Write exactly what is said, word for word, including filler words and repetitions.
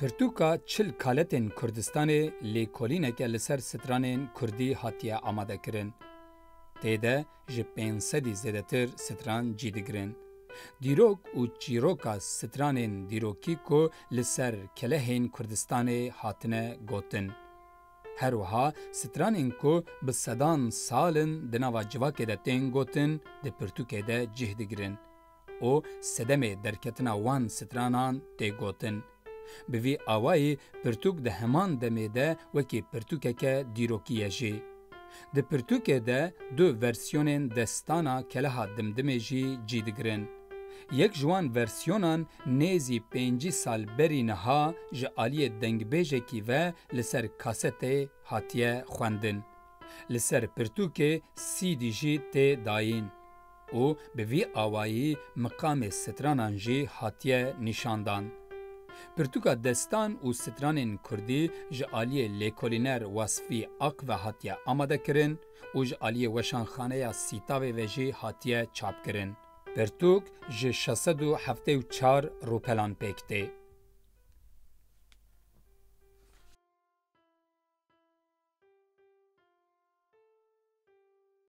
Pirtûka çil kaletên Kurdistanê lêkolîneke li ser stranên kurdî hatiye amadekirin. Tê de ji pênc sedî zêdetir stran cî digirin. Dîrok û çîroka stranên dîrokî ku li ser kelehên Kurdistanê hatine gotin. Her wiha stranên ku bi sedan sal in di nava civakê de tên gotin, di pirtûkê de cih digirin û sedemê derketina wan stranan tê gotin. Bi vî awayî pirtûk di heman demê de wekî pirtûkeke dîrokî ye jî. Di pirtûkê de du versiyonên destana Keleha Dimdimê jî cî digirin. Yek ji wan versiyonan nêzî pêncî sal berî niha ji aliyê dengbêjekî ve li ser kasetê hatiye xwendin. Li ser pirtûkê C D jî tê dayîn û bi vî awayî miqamê stranan jî hatiye nîşandan. Pirtûka destan û stranên kurdî ji aliyê lêkolîner Wasfî Ak ve hatiye amadekirin û ji aliyê Weşanxaneya Sîtavê ve jî hatiye çapkirin. Pirtûk ji şeş sed û heftê û çar rûpelan pêk tê.